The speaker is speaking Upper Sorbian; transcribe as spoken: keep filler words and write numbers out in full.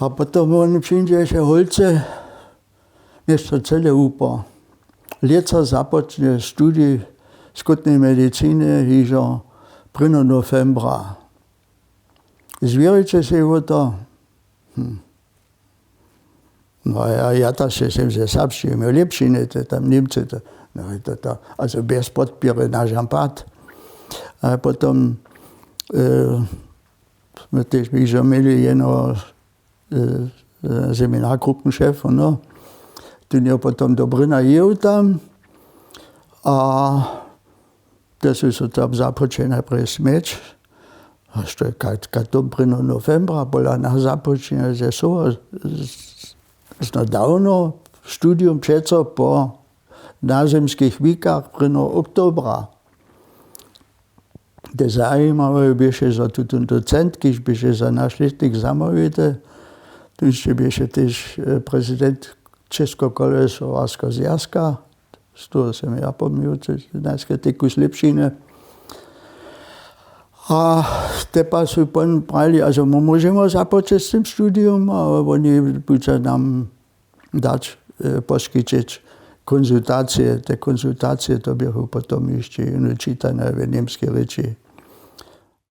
A potom wón přińdźeše holce, město cele wupo. Lětsa započnje studij skutnej mediciny hižo prěno nowembra. Zwěriće sej wo to? Hm. No ja ja ta se sem ze serbšćiny měł lěpšiny te tam němcy to, no to to, also bjez podpěry na žampart. A potom smy tež hižo měli jeno seminargruppenšef, no, tón jo potom do brynna jěł tam. A te su so tam započenja prjesmjeć, a što je kad kad to prěno nowembra pola nas započenja ze sowa, zno dawno, studium přeco po nazymskich wikach prěno oktobra. Te zajimawe běše zo tutón docent kiž běše za naš lětnik zamołwity, tónž běše tež prezident, českokolesowarskeho zwjazka, z toho sem ja pomnju, najskaj teku slěpšiny. A te pa su pon prajili a zo my móžemy započeć z tym studium a woni budźa nam dać poskićeć konsultacije te konsultacije to běchu potom hišće jónu čitane w němskej rěči.